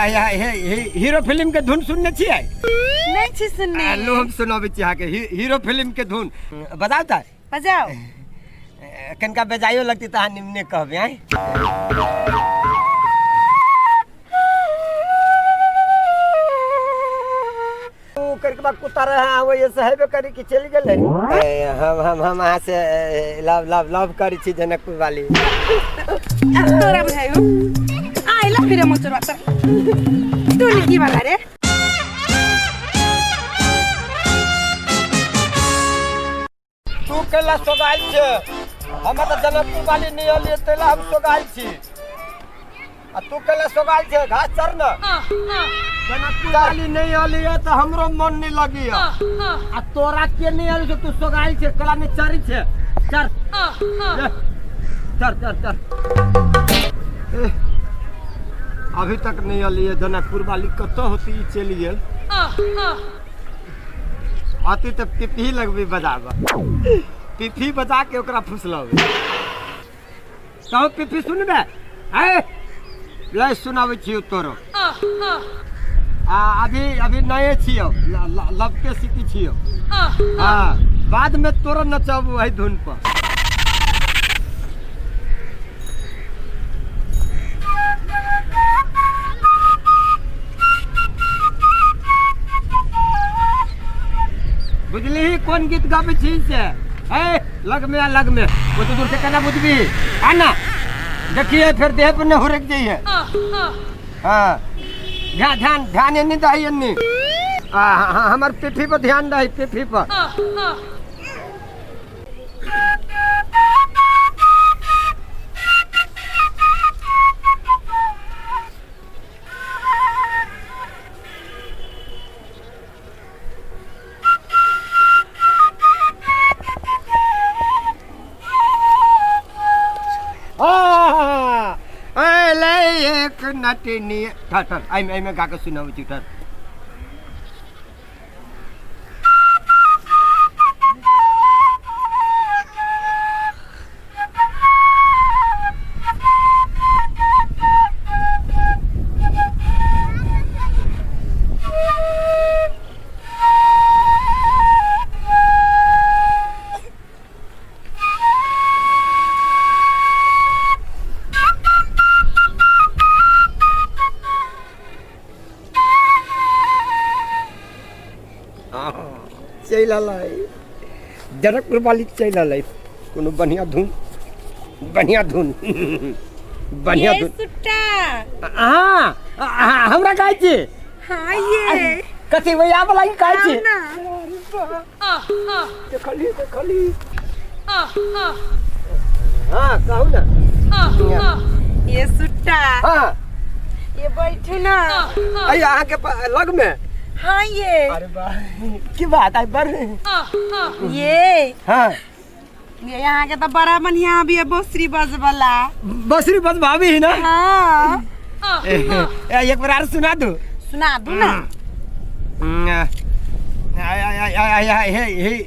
Hero film के धुन सुनने छियै? नहि छी सुनने। लो हम सुनाबै छी अहाँके हीरो फिल्म के धुन। बजाउ तऽ। बजाउ। कनिका बजाइयो लगतै तऽ अहाँ निमने कहबै। आँय, ओ करके बाद कुत्ता रहे वो ये से हेबे करी कि चलि गेलै। हम हम हम अहाँ से लव लव लव करै छी जनकपुर वाली। तोरा बुझायो आइला फिर मोचरवा तर तू निकी वाला रे। तू कैला सोगाइल छे? हम तऽ जनकपुर वाली नहि अलियै तैला हम सोगाइल छी, आ तू कैला सोगाइल छे? घास चर न। जनकपुर वाली नहीं अलियै तऽ हमरो मन नहीं लगिय, आ तोरा के नहीं अली तू सोगाइल छे? कैला नहीं चरी छे? चर ले, चर चर चर। एह, अभी तक नहीं अलियै जनकपुर वाली, कतऽ होती ई चलि गेल। आती तऽ पिपही लगबी बजाबऽ, पिपही बजा के ओकरा फुसलबै। कहू पिपही सुनबे? है ले सुनाबै छियौ तोरो। आ अभी अभी नए छियौ, लबके सीखी छियौ। हाँ, बाद में तोरो नचब वही धुन पर। बुझलिही कोन गीत गाबै छी से? है लग में आ, लग में। ओते दूर से केना बुझबी? आ ना देखिए, फिर देह पर न हुरक जाइए। हाँ, ध्यान ध्यान ध्यान एन्नी दही एन्नी। आ हाँ, हमर पीठी पर ध्यान दही, पीठी पर। एक नटनी ठर ठर एहिमे एहिमे गा कऽ सुनाबै छी, ठर। चलि अलै जनकपुर वाली, चलि अलै। कोनो बढ़िआँ धुन, बढ़िआँ धुन, बढ़िआँ ये धुन। सुट्टा। अहाँ अहाँ हमरा कहै छी? हाँ, ये कथी भैया वाला ही कहै छी? ना। देखली देखली। हाँ, कहू ना। ये सुट्टा। हाँ। ये बैठू ना। अरे अहाँके लग में? हाँ, ये। अरे बा, की बात आई बड़। ये। हाँ। ये यहाँ के तो बड़ा बढ़िया अभी है बोसरी बज वाला। बसरी बस भाभी ही ना? हाँ। ए, एक बार आर सुना दू। सुना दू ना।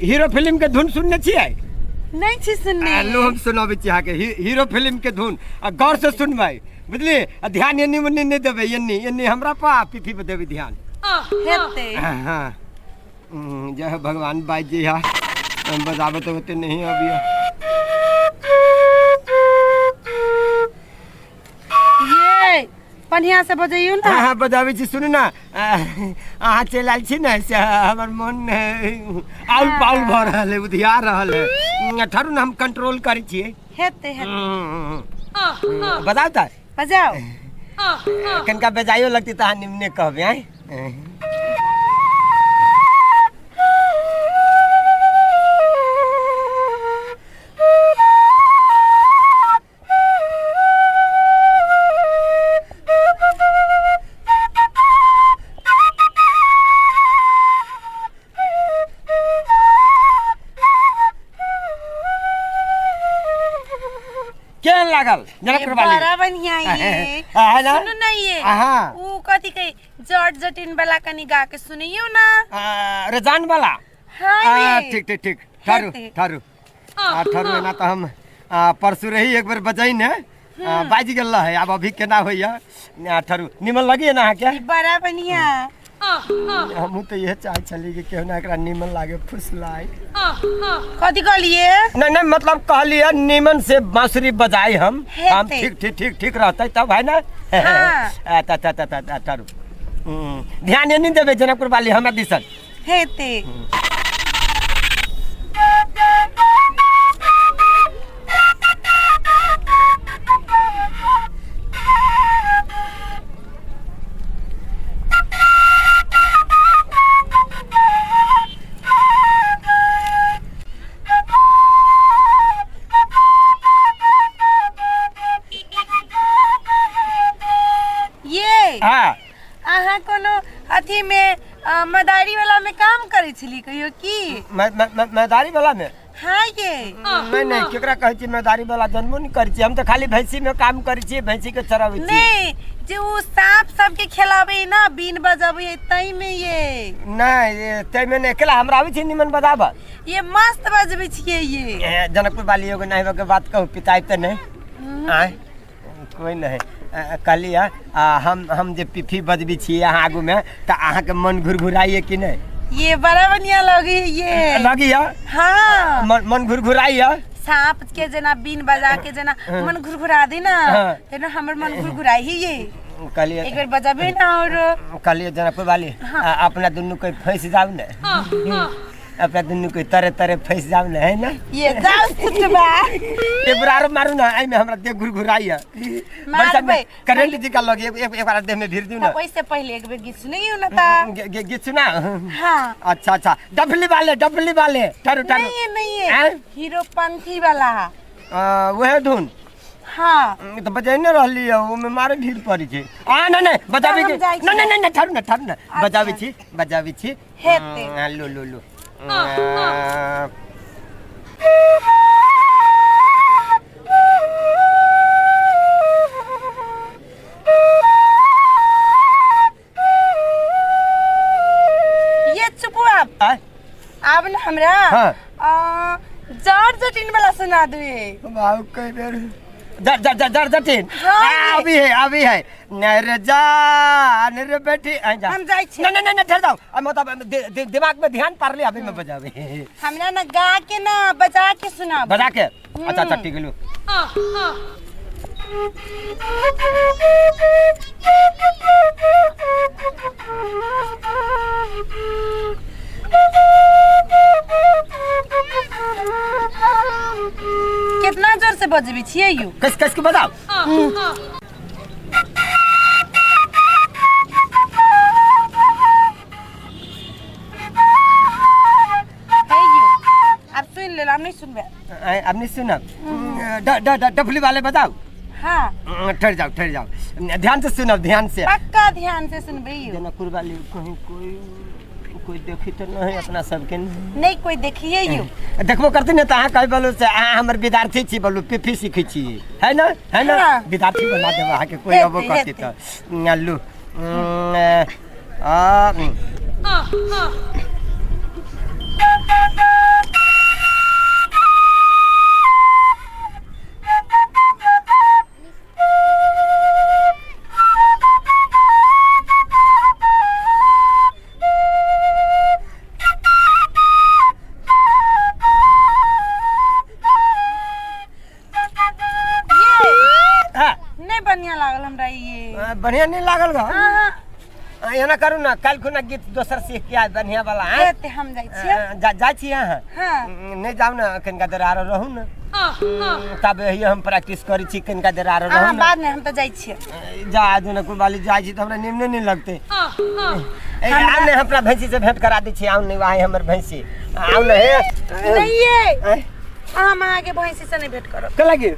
हीरो फिल्म के धुन सुनने छियै? नहीं छी सुनने। लो हम सुनाबै छी अहाँके हीरो फिल्म के धुन, आ गौर से सुनबै, बुझलियै? आ ध्यान एन्नी ओन्नी नहि देबै, एन्नी एन्नी हमरा पा पीठी पर देबै ध्यान। हेतै। हाँ, जय हो भगवान। बाई जी, हाँ, बजाबे तो होते नहीं अभी। ये बढ़िया से बजैयौ ना। हाँ हाँ, बजाबै छी। सुनू ना, अहाँ चलि आयल छी ने से हमर मन आउल पाउल भऽ रहल है, उधिया रहल है। ठहरू ने, हम कंट्रोल करै छियै। हेतै हेतै। बजाउ तऽ। बजाउ। कनिका बजाइयो लगतै तऽ अहाँ निमने कहबै। आँय, केहन लागल जनकपुर वाली? बड़ा बढ़िया ये। है ना? सुनू ना ये। हाँ। ऊ कथी कही, जट जटिन वाला कनी गा के सुनियो ना। रजान वाला? हाँ। ये। ठीक ठीक ठीक, ठहरू। हेतै। ठहरू, आ ठहरू, एना तऽ हम परसू रही एक बेर बजै ने। बाजि गेल है। आब अभी केना होइया? ठहरू, निमन लगी ना अहाँके? बड़ा बढ़िया। हमहूँ तऽ इहे चाहै छली कि केहू ना एकरा निमन लागे फुसलाय। कथी कहलिए? नहीं नहीं, मतलब कहलिए निमन से बांसुरी बजाई हम। हेतै। हम ठीक ठीक ठीक ठीक रहतै तब है ना। हाँ। आ, ता ता ता ता ता ठहरू। ध्यान नहीं देबै जनकपुर वाली हमरा दिसन। हेतै। ये हाँ। अहाँ कोनो अथी में मदारी वाला में काम करै छली कहियो की? मदारी वाला में? हाँ ये। नहीं नहीं, केकरा कहै छी मदारी वाला? जनबो नहीं करै छी। हम तऽ खाली भैंसी में काम करै छियै, भैंसी के चराबै छियै। नहीं, जे उ सांप सबके खेलाबै ना, बीन बजाबै तै में ये। नहीं, तै में नहीं। अकेला हमरा आबै छै निमन बजाबऽ। ये मस्त बजबै छियै ये। ए, जनकपुर वाली एगो नहीं के बात कहू, पिताई तऽ नहीं? आँय, कोई नहीं। कहलियै हम जे पिफी बजबै छियै अहाँ आगूमे तऽ अहाँके मन घुरघुराइए कि नहीं? ये बड़ा बढ़िया लगी ये। लगी है? हाँ। मन घुरघुराइए? सांप के जेना बीन बजा के जेना मन घुरघुरा दे ना, हाँ। तेना हमर मन घुरघुराई ही ये। कहलियै एक बेर बजाबे ना और। कहलियै जनकपुर वाली, अपना दुनू कोई फंसि जाउ ने, अपना दुनू कोई तरे तरे फंसि जाउ ने, है ना? ये जाओ सुतबा। एक बार आरो मारू ना, एहिमे हमरा देह घुरघुराइए। मारबै। करेंट जी का लगे, एक एक बार देह में भीड़ दियो ना। ओइसे पहले एक बेर गीत सुनियो ना ता। गीत सुना। हाँ। अच्छा अच्छा, डबली वाले, डबली वाले, ठहरू ठहरू। नहीं है, नहीं है। आँय? हीरो पंथी वाला। वह धुन। हाँ। तऽ बजेने रहली है, ओमे मारे भीड़ पड़ी छै। आ नहीं नहीं, बजाबी हम के जाइ छी। नहीं नहीं नहीं, ठहरू ना, ठहरू ना। अच्छा। बजाबी छी, बजाबी छी। हेतै। लो लो लो। ये चुप आप। आय? आब ना हमरा हाँ। जर जटिन वाला सुना दे। बाबू कई बेर जर जर जर जर जटिन। हाँ। अभी है, अभी है। नहीं रे जा, नहीं रे बेटी, आ जा। हम जाइ छी। नहीं नहीं नहीं, ठहर जाओ। अब मतलब दिमाग में ध्यान पार ले, अभी मैं बजाबे। हमरा ना गा के ना बजा के सुना। बजा के? अच्छा अच्छा, ठीक है, लो। कितना जोर से बजबी छियै यौ? कस कस के बजाओ। हे यौ, आब सुनि लेल, आब नहि सुनबै। अब नहीं सुनब। ड ड ड डफली वाले बताओ। हाँ। ठहर जाओ, ठहर जाओ, ध्यान से सुनब, ध्यान से। पक्का ध्यान से सुनबै यौ। जनकपुर वाली, कहीं कोई कोई देखी तो नहीं अपना सबके? नहीं कोई देखिए यौ। देखबो करती ने तऽ अहाँ कहि बोलू से अहाँ हमर विद्यार्थी छी, बोलू पिफी सीखै छी, है ना? है ना? हाँ। विद्यार्थी बना देब अहाँके, कोई हेतै, अबो करती हेतै। तऽ लू। आ, ये हाँ। नहीं बढ़िया लागल हमरा ये। बढ़िया नहीं लागल गा? हाँ। एना करू ना, काल्हि खुना गीत दोसर सीख के आयब बढ़िया वाला, आँय? हेतै, हम जाइ छियै। जाइ छी अहाँ? हाँ। नहि जाउ ने, कनिका देर आरो रहू ने। तब यही हम प्रैक्टिस करै छी, कनिका देर आरो रहू अहाँ ने। बाद में, हम तऽ जाइ छियै। जा जनकपुर वाली, जाइ छी तऽ हमरा निमने नहि लगतै। ए, आउ ने, हमरा भैंसी से भेंट करा दै छी। आउ ने, आइ हमर भैंसी, आउ ने हे। नहीं ये। आँय? हम अहाँके भैंसी से नहीं भेंट करब। के लागी?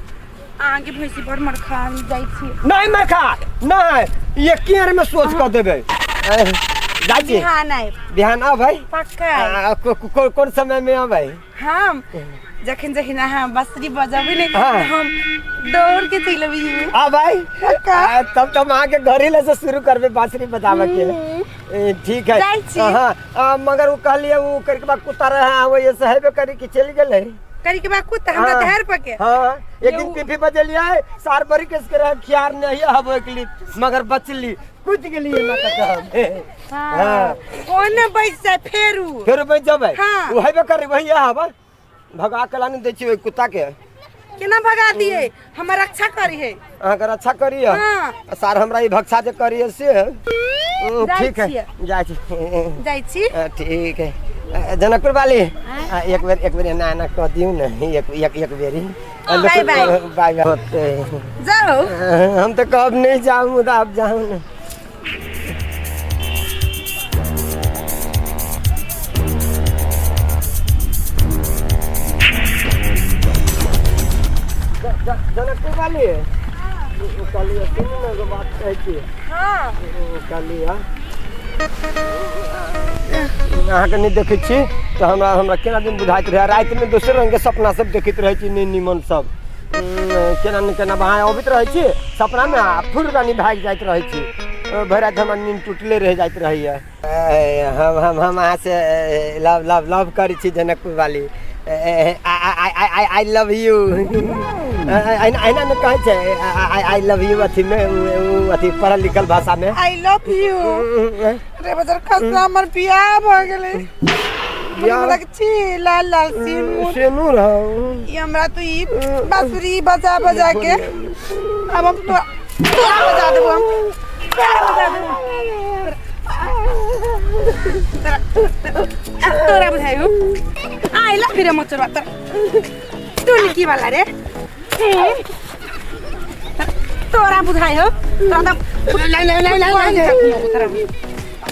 अहाँके भैंसी बड़ मरखा, हम जाइ छी। नहीं मरखा नहीं, ये केर में सोच कऽ देबै। जाइ छी। बिहान आयब। बिहान अबै? पक्का आयब। कोन समय में अबै? हम जखन जखन अहाँ बाँसुरी बजाबै ने, हाँ। हम दौड़ के चलि अबै। अबै? पक्का। तब तो हम अहाँके घरे ले से शुरू करबै बाँसुरी बजाबऽ के। ठीक है। जाइ छी। हाँ, मगर वो कहलिए वो करके बाद कुत्ता रहे, हाँ, वो ये से हेबे करी कि चलि गेलै। करी के बा कुत्ता हमरा हाँ। देहर पके। हाँ, एक दिन पीपी बजलियै, सार बड़ी केस के रहे खियार नहीं हबो के लिए, मगर बचली, कूद गेलियै ना कत हम। हाँ। ओने बैठ जाय फेरू। फेर बैठ जेबै। हाँ। ओ हेबे करी वही हबा। भगा के लानी दै छी ओहि कुत्ता के। केना भगा दिए? हमर रक्षा करी है। अहाँके रक्षा करी है? हाँ। सार हमरा ई भक्षा जे करी है से। जाइ ठीक है। छियै। जाइ छी। जाइ छी। ठीक है। जनकपुर वाली, एक बेर एना एना कह दियौ ने, एक एक एक बेरी। बाय बाय। बाय बाय होते। जाओ। हम तऽ कहब नहि जाउ, मुदा आब जाउ ने। जनकपुर वाली, कहलियै सुनू ने, एगो बात कहै छी। हाँ। कहलियै अहाँके नहि देखै छी तऽ हमरा हमरा केना दिन बुझाइत रहै। रातिमे दोसर रङ्गके सपना सब देखैत रहै छी, नहि निमन सब। केना ने केना अहाँ अबैत रहै छी सपनामे आ फुर रानी भागि जाइत रहै छी। भरि राति हमर नींद टूटले रहि जाइत रहैए। हम हम हम अहाँसँ लव लव लव करै छी जनकपुर वाली। I love you. अहिना ने कहै छै I love you अथीमे, अथी पढ़ल लिखल भाषामे? I love you. रे बजर खसला, हमर बियाह भ गेलै। बियाह? हमरा छी लाल लाल सिनुर। सेनूर हौ। ई हमरा तो ई बांसुरी बजा बजा के अब हम तो तोरा बजा देबो, हम तोरा बजा देबो। तोरा बुझायो आइला फिर मचरवा तोरा टुनकी वाला रे। तोरा बुझायो, तोरा त लाई लाई लाई लाई लाई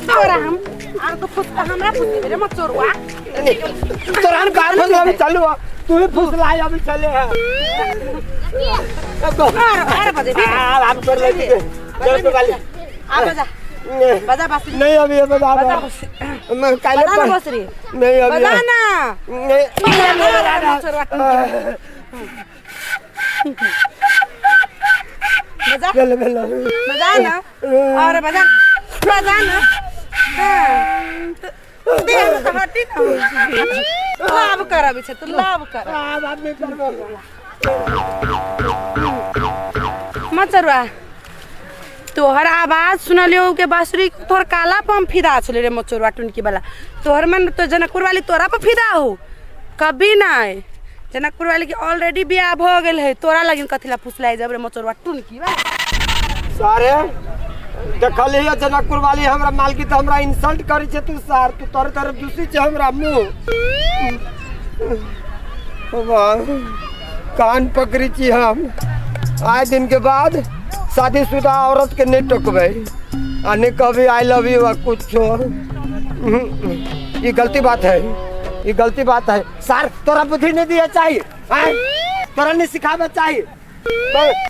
तोरा हम आर तो फुसका हमरा फुसके रे मचोरवा। तोरा हम कार फुसला चलू, तू ही फुसला अभी चले है। आर आर बजे। आराम कर ले चल वाली। आ बजा बजा बांसुरी। नहीं, अभी ये बजा। बजा बांसुरी। मैं काले बजा ना पर बांसुरी। नहीं, अभी बजा ना। नहीं। मचोरवा बजा। चल चल। बजा ना और बजा बजा ना। हाँ, तो देह में तो हटी ना। लाभ करबे छै तू, लाभ कर। आब आदमी करबो। मचरुआ, तोहर आवाज सुनलियो के बांसुरी, तोहर काला पर हम फिदा छले रे मचरुआ टुनकी वाला। तोहर मन तो जनकपुर वाली तोरा पर फिदा हो कभी नहीं। जनकपुर वाली के ऑलरेडी बियाह भ गेल है, तोरा लगिन कथी ला फुसलाइ जब रे मचरुआ टुनकी वाला? सारे देखली है जनकपुर वाली हमरा मालकी तऽ हमरा इंसल्ट करै छै। तू सार, तू तर तर दूसी छै हमरा मुँह। वाह, कान पकड़ी छी हम। आइ दिन के बाद शादीशुदा औरत के नहीं टोकबै आ नहीं कभी I love you आ कुछो। ये गलती बात है, ये गलती बात है। सार, तोरा बुद्धि नहीं दिया चाहिए, आय? तोरा नहीं सिखावे चाहिए।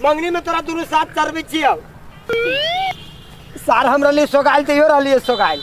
मंगनी में तोरा दुनू साथ चरबै छियौ। सार, हमरा लिए सोगाइल तैयो रहलिए सोगाइल।